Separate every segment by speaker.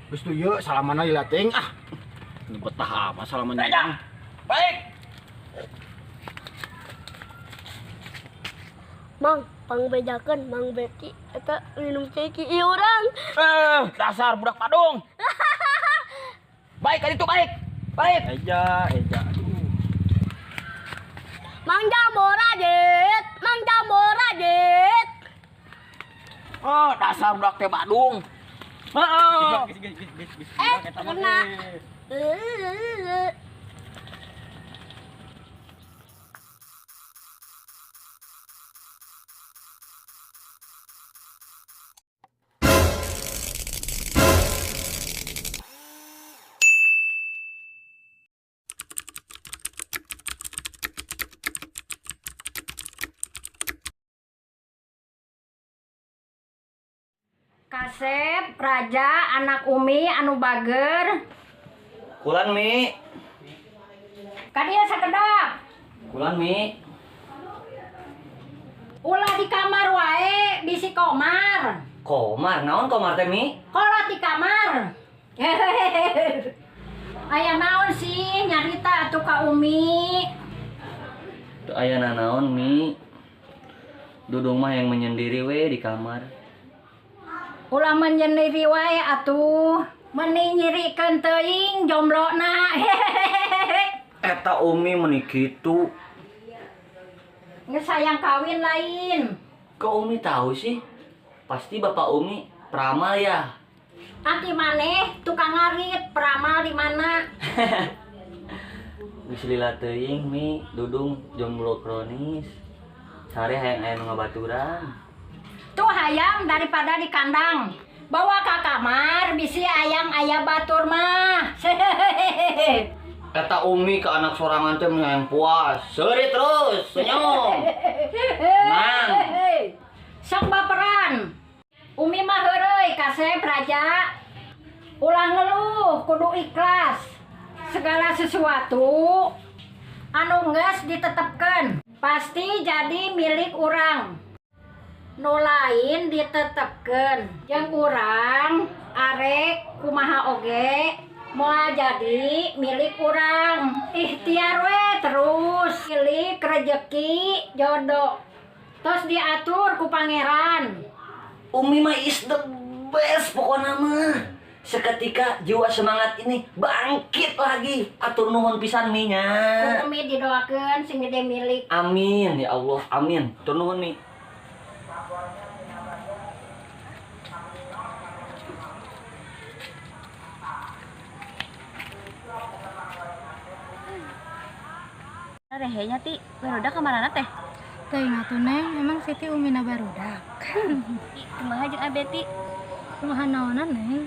Speaker 1: Geus tuh ieu salamana lila teuing ah. Ini betah apa salamannya?
Speaker 2: Raja. Baik.
Speaker 3: Mang, pangbejakeun Mang Beki eta minum ceki ieu urang.
Speaker 2: Dasar budak padung. Baik ka ditu baik. Baik.
Speaker 1: Eja, Eja.
Speaker 3: Mang Jambo Rajit, Mang Jambo Rajit.
Speaker 2: Oh, dasar budak teh badung. Heeh.
Speaker 3: Kena.
Speaker 4: Kasep, Raja, anak Umi, anu bager.
Speaker 5: Kulan Mi.
Speaker 4: Kadieu sakedap.
Speaker 5: Kulan Mi.
Speaker 4: Ulah di kamar wae bisi komar.
Speaker 5: Komar, naon komar teh Mi?
Speaker 4: Kolot di kamar. Aya naon sih nyarita atuh ka Umi?
Speaker 5: Teu aya nanaon Mi. Dudung mah yang menyendiri we di kamar.
Speaker 4: Ulah menyendiri wae atuh. Meni nyirikeun teuing jomblona.
Speaker 5: Eta Umi meni kitu.
Speaker 4: Geus hayang kawin lain.
Speaker 5: Kok Umi tahu sih? Pasti bapak Umi peramal ya.
Speaker 4: Aki maneh tukang ngarit peramal di mana?
Speaker 5: Geus lila teuing Mi, Dudung jomblo kronis. Sare hayang aya nu ngabaturan.
Speaker 4: Tuh hayam daripada di kandang. Bawa ke kamar bisi ayam aya batur mah.
Speaker 5: Eta Umi ke anak sorangan teh hayang puas. Seuri terus, senyum. Senang.
Speaker 4: Sok baperan. Umi mah heureuy kasep Raja. Ulah ngeluh, kudu ikhlas. Segala sesuatu anu geus ditetepkeun pasti jadi milik urang. Nu lain ditetepkeun jeung urang arek kumaha oge moal jadi milik urang. Ikhtiar we terus milik rejeki jodoh tos diatur ku pangeran.
Speaker 5: Umi mah is the best pokokna mah. Seketika jiwa semangat ini bangkit lagi. Atur nuhun pisan Mi nya.
Speaker 4: Ku Umi didoakeun sing gede milik.
Speaker 5: Amin ya Allah, amin. Atur nuhun Mi.
Speaker 6: Rehenya ti barudak kamarana teh?
Speaker 7: Teuing atuh Neng, emang Siti Umina barudak.
Speaker 6: Kumaha jeung Abeti?
Speaker 7: Kumaha naonan Neng?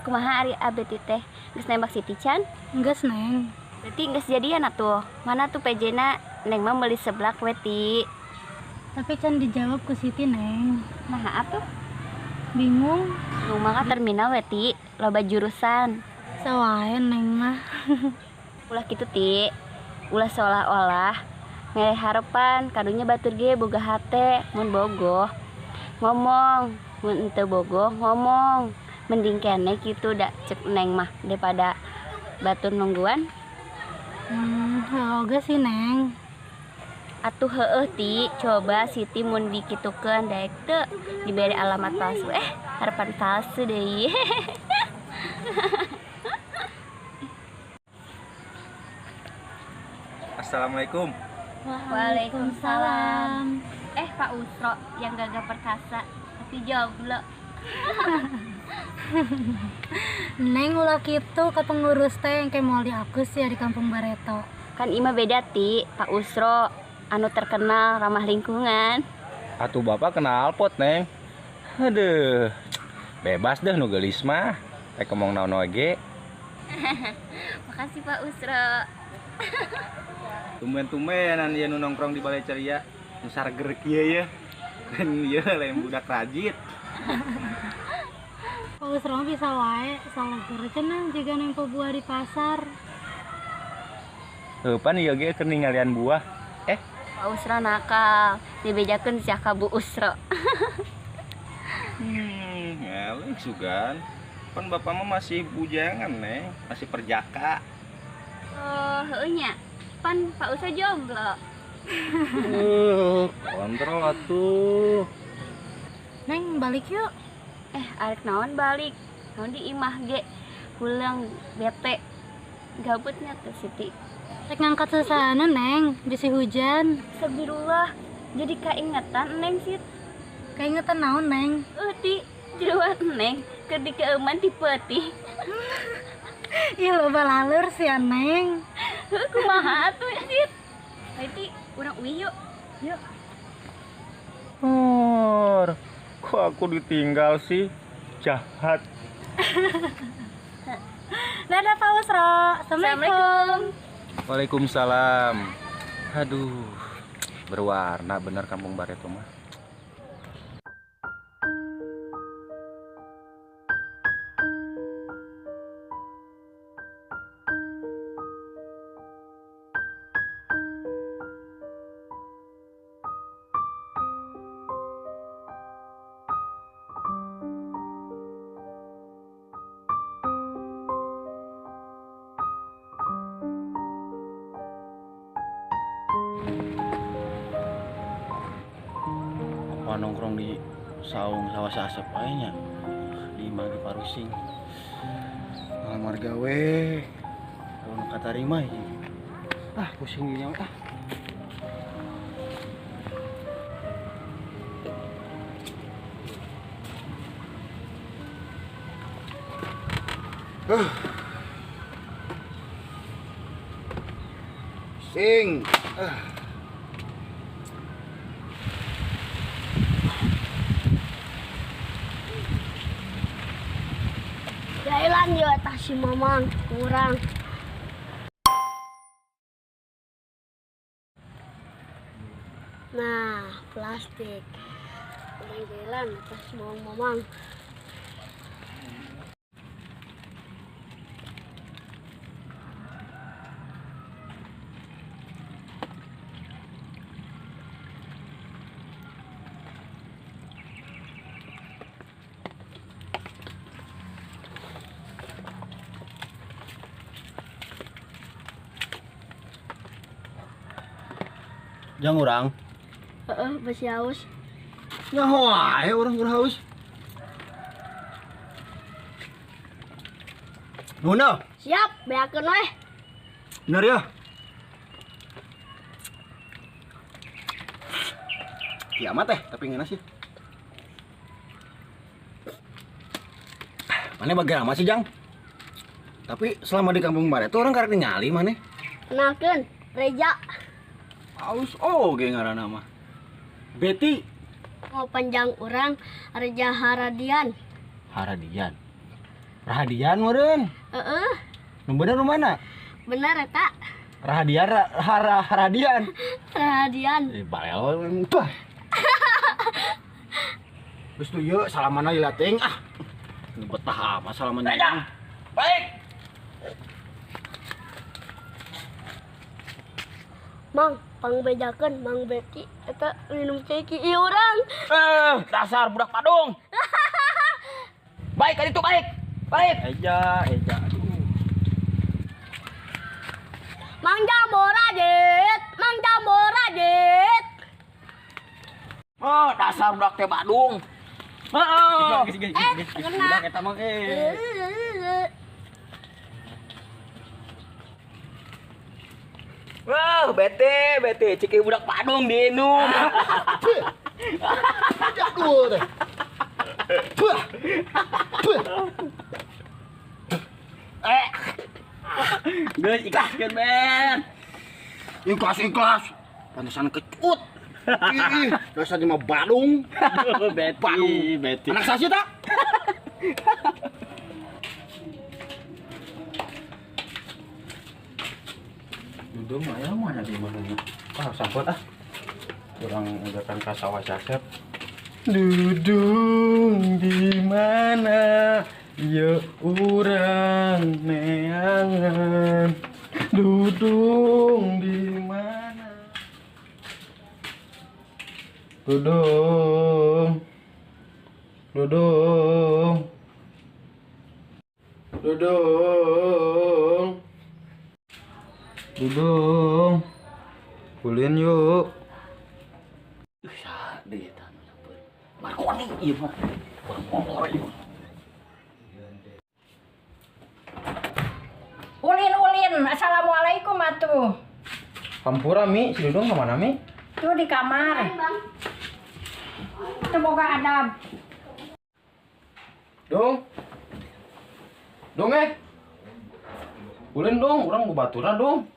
Speaker 6: Kumaha ari Abeti teh? Geus nembak Siti can?
Speaker 7: Geus Neng.
Speaker 6: Berarti geus jadian atuh. Mana tuh PJ-na? Neng mah meuli seblak we ti.
Speaker 7: Tapi can dijawab ku Siti Neng.
Speaker 6: Naha atuh?
Speaker 7: Bingung.
Speaker 6: Rumah ka terminal we ti, loba jurusan.
Speaker 7: Sawae Neng mah.
Speaker 6: Ulah kitu ti. Ulah seolah-olah mere harapan kadunya batur ge boga hate mun bogoh ngomong mun henteu bogoh ngomong mending kene kitu da cek Neng mah daripada batur nungguan.
Speaker 7: Oge sih Neng.
Speaker 6: Atuh heueuh ti coba Siti mun dikitukeun daek teu dibere alamat palsu harapan palsu deui.
Speaker 8: Assalamualaikum.
Speaker 6: Waalaikumsalam. Pak Usro yang gagah perkasa tapi jomblo.
Speaker 7: Neng ulah kitu ka pengurus teh yang kayak moal diakus ya di kampung Bareto.
Speaker 6: Kan ima beda ti Pak Usro anu terkenal ramah lingkungan.
Speaker 8: Atuh bapak kenal pot Neng. Aduh, bebas deh nu geulis mah. Rek ngomong naon oge.
Speaker 6: Makasih Pak Usro.
Speaker 8: Tumben-tumbenan ieu nu nongkrong di Balai Ceria, nu sarger kieu ye. Dan ieu lain budak rajit.
Speaker 7: Pak Usro mah bisa wae salager cenah jiga nempo buah di pasar.
Speaker 8: Heuh pan ieu ge keur ningalian buah.
Speaker 6: Pak Usro nakal, dibejakeun sia ka Bu Usro.
Speaker 8: Ngeleng sugan. Pan bapak mah masih bujangan, Neng, masih perjaka.
Speaker 6: Oh, heueuh nya. Pan Pak Usa jomblo.
Speaker 8: Kontrol atuh.
Speaker 7: Neng balik yuk.
Speaker 6: Arek naon balik? Naon di imah ge pulang bete. Gabutnya teh Siti.
Speaker 7: Rek ngangkat sesana Neng, bisi hujan.
Speaker 6: Astagfirullah. Jadi kaingetan Neng Sit.
Speaker 7: Kaingetan naon Neng?
Speaker 6: Ti jeroan Neng keur dikeuman ti peuting.
Speaker 7: Ih loba laleur sia Neng.
Speaker 6: Heuh kumaha atuh Sit? Hayu Ti, urang uih yuk.
Speaker 7: Yuk.
Speaker 8: Or, kok aku ditinggal sih? Jahat.
Speaker 7: Dadah Pak Usro. Assalamualaikum.
Speaker 8: Waalaikumsalam. Aduh, berwarna bener kampung Bareto mah.
Speaker 1: Apa nongkrong di saung sawah asep ae nya di imah ge parusing. Ngalamar gawe kalau nu katarima hiji. Ah, pusing dinya ah. Pusing.
Speaker 3: Jailan yo eta si Mamang kurang. Nah, plastik. Kurang jailan eta si Mamang.
Speaker 1: Jang urang.
Speaker 3: Heeh, besi haus.
Speaker 1: Nyaho wae urang keur haus. Nuhun.
Speaker 3: Siap, beakeun we.
Speaker 1: Bener ya? Kiamat teh, tapi ngeunah sih. Mane bager amat sih, Jang. Tapi selama di kampung Bareto orang karek ningali mane.
Speaker 3: Kenalkeun, Reja.
Speaker 1: Aus oge ngaranna mah. Beti.
Speaker 3: Mau panjang urang Reja Haradian.
Speaker 1: Haradian. Rahadian meureun.
Speaker 3: Heeh.
Speaker 1: Nu bener nu mana?
Speaker 3: Bener eta.
Speaker 1: Rahadian Haradian.
Speaker 3: Rahadian.
Speaker 1: Barel tuh. Geus tuh ieu salamanna lila teuing ah. Nu betah amat salamanna.
Speaker 2: Reja, balik.
Speaker 3: Mang, pangbejakeun Mang Beti eta minum ceki ieu urang.
Speaker 2: Dasar budak Padung. Baik ka ditu balik. Balik.
Speaker 8: Eja, Eja.
Speaker 3: Mang Jamborajit, Mang Jamborajit.
Speaker 2: Oh, dasar budak teh Badung. Heeh.
Speaker 3: Kena.
Speaker 8: Eta mah eh.
Speaker 2: Wah, bete, bete, cek budak Padung diinum.
Speaker 1: Jadul teh.
Speaker 2: Geus ikhlaskeun, men.
Speaker 1: Ikhlas ikhlas. Pantesan kecut. Ih, dasar mah Badung.
Speaker 2: Beti,
Speaker 1: Badung.
Speaker 2: beti.
Speaker 1: Anak sasi tak?
Speaker 8: Dudung aya mana di mana? Ah, samput ah. Kurang datang ka sawah Asep. Dudung di mana? Ya urang neangan. Dudung di mana? Dudung. Dudung.
Speaker 1: Dudung. Dudung. Ulin yuk.
Speaker 5: Sade eta nu nyamper. Markoni ieu mah. Urang molor ieu.
Speaker 4: Ulin ulin, assalamualaikum atuh.
Speaker 1: Hampura Mi, si Dudung kemana Mi?
Speaker 4: Tuh di kamar. Teu boga adab.
Speaker 1: Dong. Dong eh. Ulin dong, urang babaturna dong.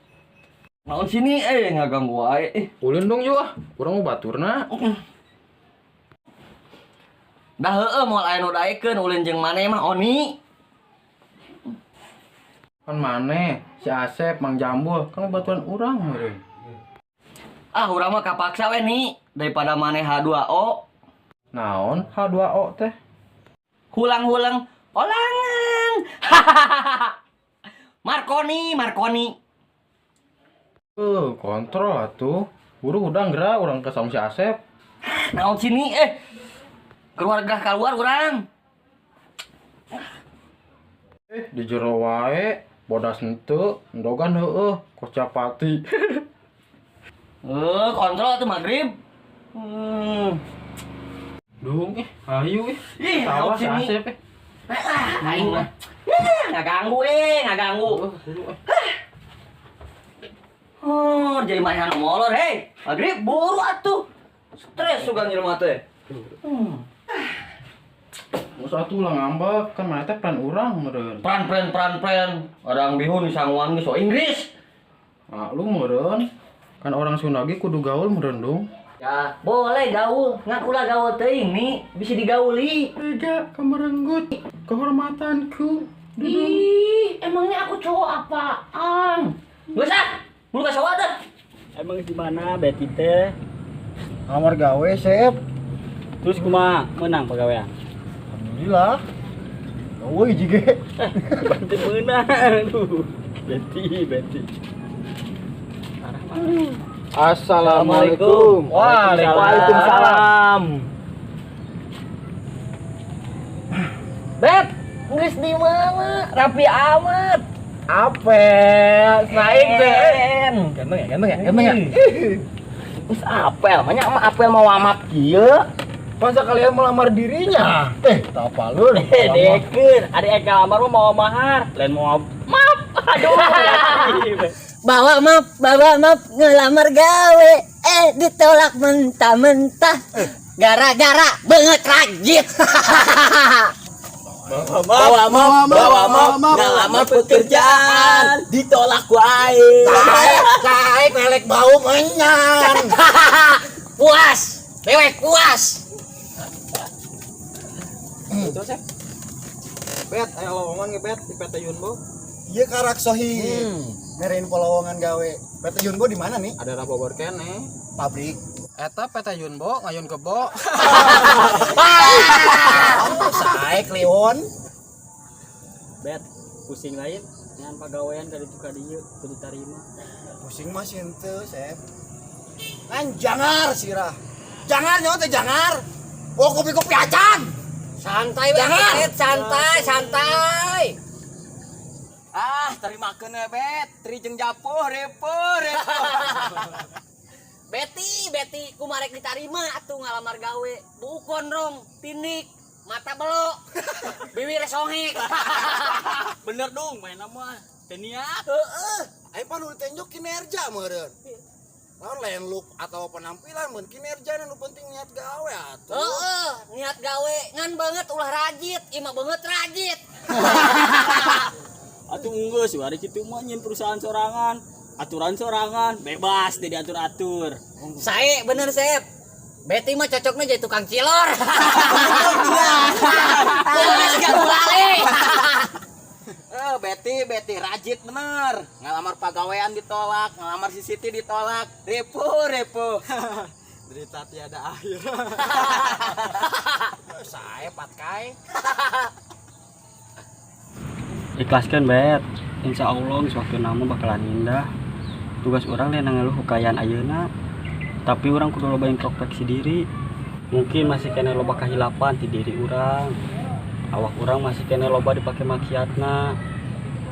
Speaker 5: Naon sini eh ngaganggu wae eh.
Speaker 1: Ulin dong yuk ah, urang babaturna.
Speaker 5: Dah heueuh moal aya nu daekeun ulin jeung maneh mah Oni.
Speaker 1: Kan maneh, si Asep, Mang Jambul, kan babaturan urang meureun.
Speaker 5: Ah urang mah kapaksa we ni daripada maneh H2O.
Speaker 1: Naon H2O teh?
Speaker 5: Hulang-hulang olangan. Markoni, Markoni.
Speaker 1: Kontrol atuh. Buru hudang geura urang ke saung si Asep.
Speaker 5: Naon sini eh. Keluarga keluar urang.
Speaker 1: Di jero wae, bodas henteu, endogan heueuh, kos capati.
Speaker 5: Kontrol atuh maghrib.
Speaker 1: Dung ayo
Speaker 5: Ih,
Speaker 1: Tawa
Speaker 5: naon
Speaker 1: si
Speaker 5: sini?
Speaker 1: Asep eh.
Speaker 5: Ah, aing mah. Ngaganggu ngaganggu.
Speaker 1: Buru eh.
Speaker 5: Oh, jadi main molor, hei. Maghrib buru atuh. Stres sugan jelema teh.
Speaker 1: Geus atuh ulah ngambek, kan maneh teh peran urang meureun.
Speaker 5: Pran pran pran pran. Orang bihun sanguan geus so Inggris.
Speaker 1: Nah, lu meureun. Kan orang Sunda ge kudu gaul meureun dong.
Speaker 5: Ya, boleh gaul, ngan ulah gaul teuing nih, bisa digauli.
Speaker 1: Tega kamerenggut kehormatanku.
Speaker 5: Ih, emangnya aku cowok apaan? Geus ah, bulu ka sawah dah.
Speaker 9: Emang di mana Betty teh?
Speaker 1: Ngelamar gawe, Sep.
Speaker 9: Terus kumaha menang pagawean?
Speaker 1: Alhamdulillah. Gawe hiji ge.
Speaker 9: Bantu menang. Aduh. Betty, Betty.
Speaker 1: Assalamualaikum.
Speaker 9: Waalaikumsalam.
Speaker 5: Bet, geus di mana? Rapi amat.
Speaker 1: Apel, naik teh.
Speaker 5: Keren.
Speaker 1: Ganteng ya, ganteng ya, ganteng ya.
Speaker 2: Geus apel, banyak mah apel mau amat kieu.
Speaker 1: Masa kalian melamar dirinya? Tak apa lu.
Speaker 9: Dekeun, ada yang lamar mah mau mahar, lain mau maaf. Aduh.
Speaker 10: Bawa map ngelamar gawe, ditolak mentah-mentah. Gara-gara banget rajit.
Speaker 2: Bawa map, bawa map, ngelamar pekerjaan, ditolak wae.
Speaker 1: Sae melek bau menyan.
Speaker 10: Puas, dewek puas.
Speaker 1: Itu Sep. Bet, aya lowongan ge Bet di PT Yunbo.
Speaker 11: Iya karak sohi. Mere info lowongan gawe. PT Yunbo di mana nih?
Speaker 1: Ada Bogor kene.
Speaker 11: Pabrik.
Speaker 1: Eta PT Yunbo ngayun kebo.
Speaker 11: Sae Kliwon.
Speaker 9: Bet, pusing lain ngan pagawean ka ditu ka dieu kudu tarima.
Speaker 11: Pusing mah sih henteu, Sep. Ngan jangar sirah. Jangar nyawa teh jangar. Oh kopi-kopi acan.
Speaker 10: Santai, Bet, santai, santai.
Speaker 2: Ah, terimakeun we, Bet. Tri jeung japuh, repo, repo.
Speaker 10: Betty, Betty, kumarek ditarima atuh ngalamar gawe. Buuk gondrong, tinik, mata belok, bibir sohek.
Speaker 9: Bener dong, main nama. Teu niat.
Speaker 10: Heeh.
Speaker 11: Ayo pan nu ditenjuk kinerja meureun. Lawan lain look atau penampilan mun kinerja nu penting niat gawe atuh.
Speaker 10: Heeh, niat gawe ngan banget ulah rajit, imah banget rajit.
Speaker 9: Atuh geus hari kitu mah nyin perusahaan sorangan, aturan sorangan, bebas teu diatur-atur.
Speaker 10: Sae bener Sep. Betty mah cocoknya jadi tukang cilor. Kumis gak kulale.
Speaker 2: Betty, Betty rajit bener. Ngalamar pagawean ditolak, ngalamar si Siti ditolak. Repo, repo.
Speaker 1: Derita tiada akhir.
Speaker 11: Sae patkai.
Speaker 9: Ikhlaskan Bet. Insya Allah geus waktu nama bakalan indah. Tugas orang lain ngeluh kekayaan ayeuna. Tapi orang kudu loba introspeksi diri. Mungkin masih kena loba kahilapan ti diri urang. Awak urang masih keneh loba dipake maksiatna.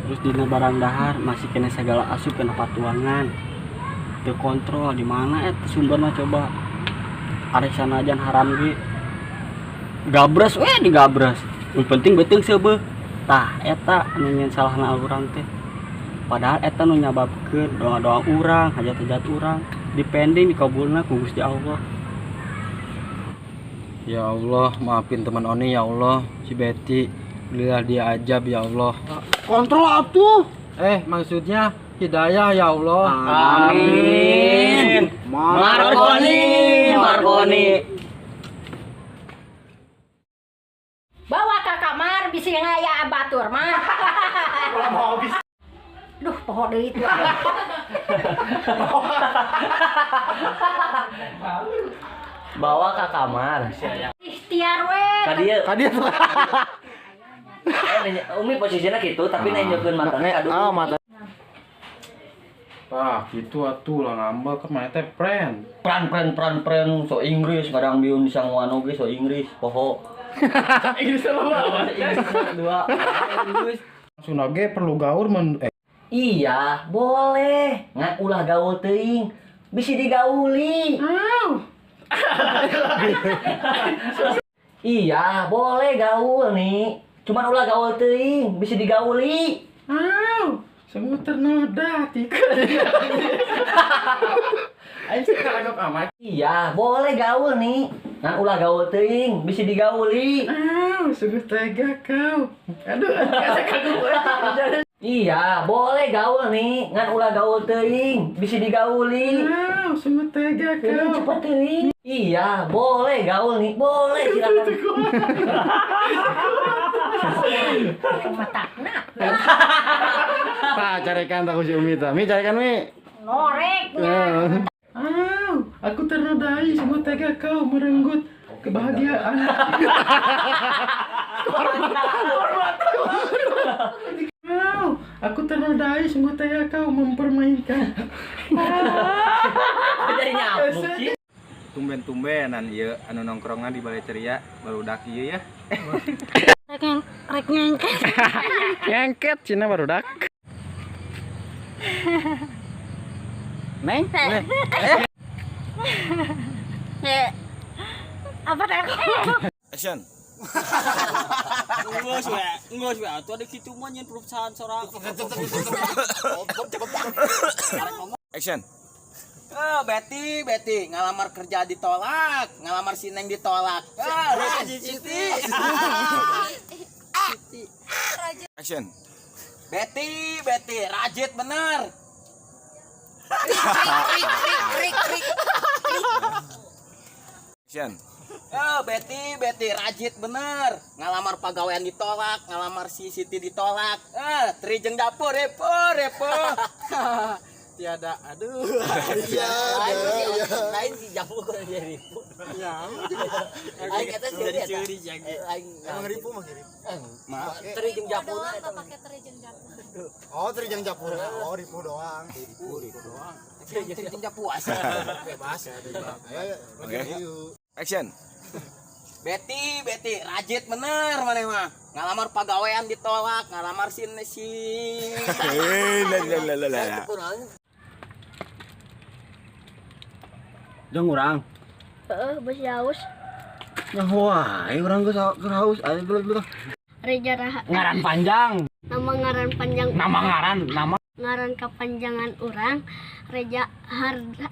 Speaker 9: Terus dina barang dahar masih keneh segala asup kena patuangan. Teu kontrol di mana eta sumberna coba. Arek sanajan haram ge gabres we digabres. Nu penting beuteung seubeuh. Tah eta anu nyeun salahna urang teh. Padahal eta nu nyababkeun doa-doa urang, hajat-hajat urang dipending dikabulna ku Gusti Allah.
Speaker 1: Ya Allah, maafin teman Oni ya Allah, si Betty, belilah dia ajab ya Allah.
Speaker 11: Kontrol atuh.
Speaker 1: Maksudnya hidayah ya Allah.
Speaker 5: Amin. Markoni, Markoni.
Speaker 4: Bawa ke kamar bisi ngaya batur mah. Duh, poho deui itu.
Speaker 5: Bawa ke kamar.
Speaker 4: Ikhtiar we.
Speaker 5: Ka dieu.
Speaker 1: Ka dieu.
Speaker 5: Umi posisinya gitu, tapi nenjokeun matana ka
Speaker 1: Ah, mata. Tah, gitu atuh lah ngambek kan mana teh friend.
Speaker 5: Pran pran pran pran so Inggris kadang biun disanguan oge so Inggris poho.
Speaker 1: Inggris dua.
Speaker 5: Inggris dua. Inggris.
Speaker 1: Sunda ge perlu gaul men
Speaker 5: Iya, boleh. Ngan ulah gaul teuing. Bisi digauli. Iya, boleh gaul nih. Cuman ulah gaul teuing, bisi digauli.
Speaker 1: Semua ternoda tika. Aing sih kalagok amat.
Speaker 5: Iya, boleh gaul nih. Ngan ulah gaul teuing, bisi digauli.
Speaker 1: Sungguh tega kau. Aduh, asa kagum.
Speaker 5: Iya, boleh gaul nih. Ngan ulah gaul teuing, bisi digauli.
Speaker 1: Sungguh tega kau.
Speaker 5: Cepet teuing. Iya, boleh gaul nih. Boleh, silakan.
Speaker 4: Matakna.
Speaker 1: Tah, carekan tak si Umi tah. Mi carekan Mi.
Speaker 4: Norek nya.
Speaker 1: Aku ternodai, sungguh tega kau merenggut kebahagiaan. Aku ternodai, sungguh tega kau mempermainkan.
Speaker 5: Jadi nyamuk sih.
Speaker 8: Tumben-tumbenan ieu anu nongkrongan di Balai Ceria barudak ieu ya.
Speaker 7: Rek nyengket.
Speaker 1: Nyengket cina barudak. Neng?
Speaker 7: Apa teh?
Speaker 11: Action.
Speaker 10: Enggak sih, atuh ada kitu mah nyeun perusahaan sorang.
Speaker 11: Action.
Speaker 2: Betty, Betty, ngalamar kerja ditolak, ngalamar si Neng ditolak. Siti.
Speaker 11: Action.
Speaker 2: Betty, Betty, rajit bener.
Speaker 11: Action.
Speaker 2: Betty, Betty, rajit bener. Ngalamar pagawean ditolak, ngalamar si Siti ditolak. Trijeng dapur, repo, repo.
Speaker 1: Tiada, aduh.
Speaker 11: Iya,
Speaker 10: Lain si jamu kurang jadi ribu. Aing eta sih
Speaker 2: Jadi
Speaker 10: eta.
Speaker 2: curi jage.
Speaker 10: Aing
Speaker 11: Emang ribu mah ribu.
Speaker 2: Maaf.
Speaker 10: Teri jeung japuna eta.
Speaker 7: Pakai teri jeung japuna.
Speaker 11: Oh, teri jeung japuna. Oh, ribu doang. Ribu doang.
Speaker 2: Trijeng puasa.
Speaker 11: Bebas. Ayo, oke. Action.
Speaker 2: Betty, Betty, rajit bener maneh mah. Ngalamar pagawean ditolak, ngalamar si si.
Speaker 11: Lah.
Speaker 9: Jang urang.
Speaker 3: Heeh, bos haus.
Speaker 1: Nah, wae urang geus keur haus. Ayo dulu dulu.
Speaker 3: Reja Raha.
Speaker 9: Ngaran panjang.
Speaker 3: Nama ngaran panjang.
Speaker 9: Nama ngaran, nama
Speaker 3: ngaran kepanjangan urang Reja Harda.